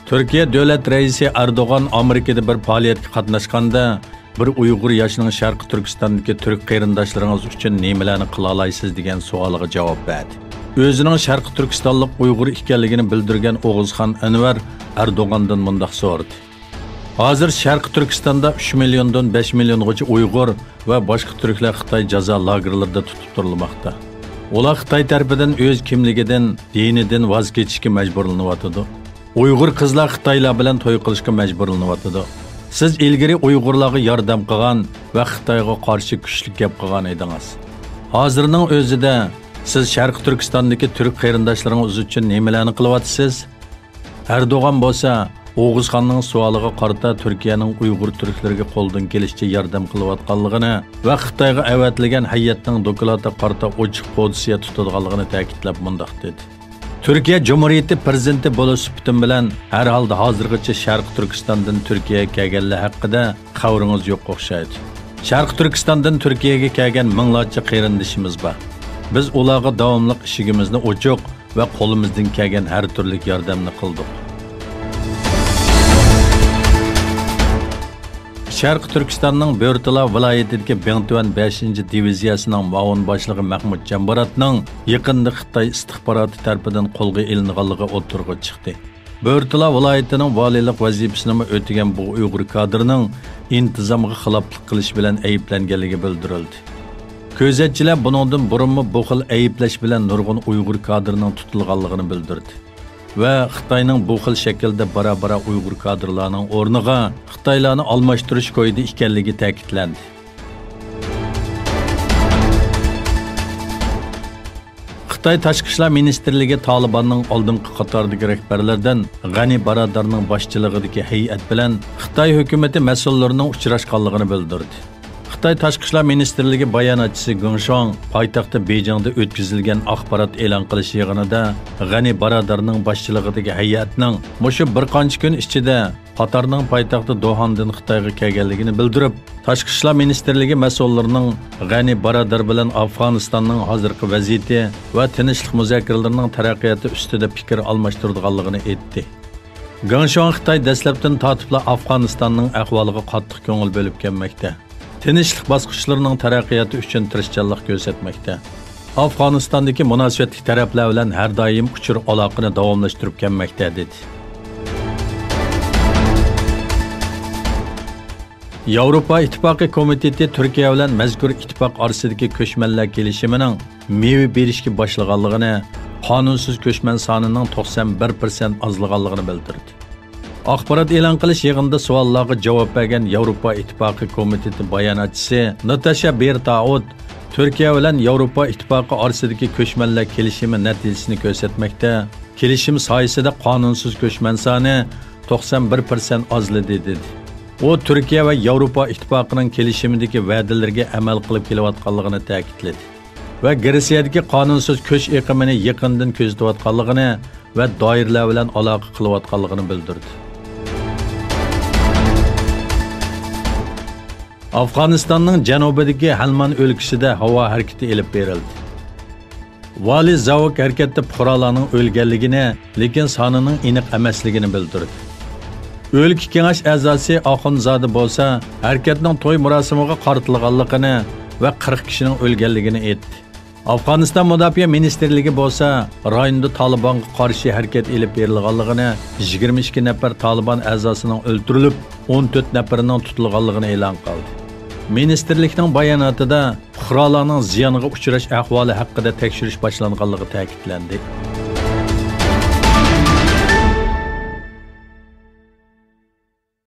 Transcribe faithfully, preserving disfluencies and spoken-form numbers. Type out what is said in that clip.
تۈركىيە دۆلەت رەئىسى ئەردوغان ئامېرىكىدا بىر پائالىيەتكە قاتناشقاندا، بىر ئۇيغۇر ياشنىڭ شەرقىي تۈركىستاندىكى تۈرك قېرىنداشلىرىڭىز ئۈچۈن نېمىلەرنى قىلالايسىز دېگەن سوئالىغا جاۋاب بەردى. ئۆزىنىڭ شەرقىي تۈركىستانلىق ئۇيغۇر ئىكەنلىكىنى بىلدۈرگەن ئوغۇزخان ئەنۋەر ئەردوغاندىن مۇنداق سورىدى. ھازىر شەرقىي تۈركىستاندا ئۈچ مىليوندىن بەش مىليونغىچە ئۇيغۇر ۋە باشقا تۈركلەر خىتاي جازا لاگېرلىرىدا تۇتۇپ تۇرۇلماقتا. ئۇلار خىتاي تەرىپىدىن ئۆز كىملىكىدىن، دىنىدىن ۋاز كېچىشكە مەجبۇرلىنىۋاتىدۇ. ئۇيغۇر قىزلار خىتايلار بىلەن توي قىلىشقا مەجبۇرلىنىۋاتىدۇ. سىز ئىلگىرى ئۇيغۇرلارغا ياردەم قىلغان ۋە خىتايغا قارشى كۈچلۈك گەپ قىلغان ئىدىڭىز. ھازىرنىڭ ئۆزىدە سىز شەرقىي تۈركىستاندىكى تۈرك قېرىنداشلىرىڭىز ئۈچۈن نېمىلەرنى قىلىۋاتىسىز؟ ئەردوغان بولسا ئوغۇزخاننىڭ سوئالىغا قارىتا تۈركىيەنىڭ ئۇيغۇر تۈركلىرىگە قولىدىن كېلىشىچە ياردەم قىلىۋاتقانلىقىنى ۋە خىتايغا ئەۋەتىلگەن ھەيئەتنىڭ دوكلاتىغا قارىتا ئوچۇق پوزىتسىيە تۇتىدىغانلىقىنى تەكىتلەپ مۇنداق دېدى. تۈركىيە جۇمھۇرىيىتى پىرېزىدېنتى بولۇش سۈپىتىم بىلەن ھەر ھالدا ھازىرغىچە شەرقىي تۈركىستاندىن تۈركىيەگە كەلگەنلەر ھەققىدە خەۋىرىڭىز يوق ئوخشايدۇ. شەرقىي تۈركىستاندىن تۈركىيەگە كەلگەن مىڭلارچە قېرىندىشىمىز بار. بىز ئۇلارغا داۋاملىق ئىشىكىمىزنى ئوچۇق ۋە قولىمىزدىن كەلگەن ھەر تۈرلۈك ياردەمنى قىلدۇق. شەرقىي تۈركىستاننىڭ بۆرتالا ۋىلايىتىدىكى بىڭتۈەن بەشىنچى دىۋىزىيەسىنىڭ مۇئاۋىن باشلىقى مەھمۇت جامباراتنىڭ يېقىندا خىتاي ئىستىخباراتى تەرىپىدىن قولغا ئېلىنغانلىقى ئوتتۇرىغا چىقتى. بۆرتالا ۋىلايىتىنىڭ ۋالىيلىق ۋەزىپىسىنىمۇ ئۆتىگەن بۇ ئۇيغۇر كادىرىنىڭ ئىنتىزامغا خىلاپلىق قىلىش بىلەن ئەيىبلەنگەنلىكى بىلدۈرۈلدى. كۆزەتچىلەر بۇنىڭدىن بۇرۇنمۇ بۇ خىل ئەيىبلەش بىلەن نۇرغۇن ئۇيغۇر كادىرىنىڭ تۇتۇلغانلىقىنى بىلدۈردى. ۋە خىتاينىڭ بۇ خىل شەكىلدە بارا-بارا ئۇيغۇر كادىرلارنىڭ ئورنىغا خىتايلارنى ئالماشتۇرۇش كويىدا ئىكەنلىكى تەكىتلەندى. خىتاي تاشقى ئىشلار مىنىستىرلىكى تالىباننىڭ ئالدىنقى قاتاردىكى رەھبەرلىرىدىن غەنى بارادارنىڭ باشچىلىقىدىكى ھەيئەت بىلەن خىتاي ھۆكۈمىتى مەسئۇللىرىنىڭ ئۇچراشقانلىقىنى بىلدۈردى. خىتاي تاشقى ئىشلار مىنىستىرلىكى باياناتچىسى گېڭ شۇاڭ پايتەختى بېيجىڭدا ئۆتكۈزۈلگەن ئاخبارات ئېلان قىلىش يىغىنىدا غەنى بارادارنىڭ باشچىلىقىدىكى ھەيئەتنىڭ مۇشۇ بىر قانچە كۈن ئىچىدە قاتارنىڭ پايتەختى دوھاندىن خىتايغا كەلگەنلىكىنى بىلدۈرۈپ، تاشقى ئىشلار مىنىستىرلىكى مەسئۇللىرىنىڭ غەنى بارادار بىلەن ئافغانىستاننىڭ ھازىرقى ۋەزىيىتى ۋە تىنچلىق مۇزاكىرىلىرىنىڭ تەرەققىياتى ئۈستىدە پىكىر ئالماشتۇرىدىغانلىقىنى ئېيتتى. گېڭ شۇاڭ خىتاي دەسلەپتىن تارتىپلا ئافغانىستاننىڭ ئەھۋالىغا قاتتىق كۆڭۈل بۆلۈپ كەلمەكتە. تىنچلىق باسقۇچلىرىنىڭ تەرەققىياتى ئۈچۈن تىرىشچانلىق كۆرسەتمەكتە. ئافغانىستاندىكى مۇناسىۋەتلىك تەرەپلەر بىلەن ھەر دائىم ئۇچۇر ئالاقىنى داۋاملاشتۇرۇپ كەلمەكتە، دېدى. ياۋروپا ئىتتىپاقى كومىتېتى تۈركىيە بىلەن مەزكۇر ئىتتىپاق ئارىسىدىكى كۆچمەنلەر كېلىشىمىنىڭ مېۋە بېرىشكە باشلىغانلىقىنى، قانۇنسىز كۆچمەن سانىنىڭ توقسان بىر پىرسەنت ئازلىغانلىقىنى بىلدۈردى. ئاخبارات ئېلان قىلىش يىغىنىدا سوئاللارغا جاۋاب بەرگەن ياۋروپا ئىتتىپاقى كومىتېتى باياناتچىسى ناتاشا بېرتاوت تۈركىيە بىلەن ياۋروپا ئىتتىپاقى ئارىسىدىكى كۆچمەنلەر كېلىشىمى نەتىجىسىنى كۆرسەتمەكتە، كېلىشىم سايىسىدە قانۇنسىز كۆچمەن سانى توقسان بىر پىرسەنت ئازلىدى، دېدى. ئۇ تۈركىيە ۋە ياۋروپا ئىتتىپاقىنىڭ كېلىشىمىدىكى ۋەدىلىرىگە ئەمەل قىلىپ كېلىۋاتقانلىقىنى تەكىتلىدى. ۋە گرېتسىيەدىكى قانۇنسىز كۆچ ئېقىمىنى يېقىندىن كۆزىتىۋاتقانلىقىنى ۋە دائىرىلەر بىلەن ئالاقە قىلىۋاتقانلىقىنى بىلدۈردى. ئافغانىستاننىڭ جەنۇبىدىكى ھەلمان ئۆلكىسىدە ھاۋا ھەرىكىتى ئېلىپ بېرىلدى. ۋالى زاۋۇك ھەرىكەتتە پۇقرالارنىڭ ئۆلگەنلىكىنى، لېكىن سانىنىڭ ئېنىق ئەمەسلىكىنى بىلدۈردى. ئۆلكە كېڭەش ئەزاسى ئاخۇنزادە بولسا، ھەرىكەتنىڭ توي مۇراسىمىغا قارىتىلغانلىقىنى ۋە قىرىق كىشىنىڭ ئۆلگەنلىكىنى ئېيتتى. ئافغانىستان مۇداپىئە مىنىستىرلىكى بولسا، رايوندا تالىبانغا قارشى ھەرىكەت ئېلىپ بېرىلغانلىقىنى، يىگىرمە ئىككى نەپەر تالىبان ئەزاسىنىڭ ئۆلتۈرۈلۈپ، ئون تۆت نەپىرىنىڭ تۇتۇلغانلىقىنى ئېلان قىلدى. مىنىستىرلىكنىڭ باياناتىدا پۇقرالارنىڭ زىيانغا ئۇچراش ئەھۋالى ھەققىدە تەكشۈرۈش باشلانغانلىقى تەكىتلەندى.